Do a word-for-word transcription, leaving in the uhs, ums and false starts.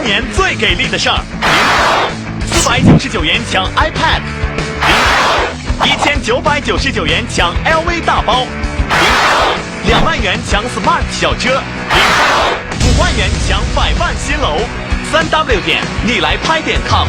年最给力的事儿。零四百九十九元抢 iPad，零一千九百九十九元抢 L V 大包，零两万元抢 Smart 小车，零五万元抢百万新楼。三 W 点你来拍点 com。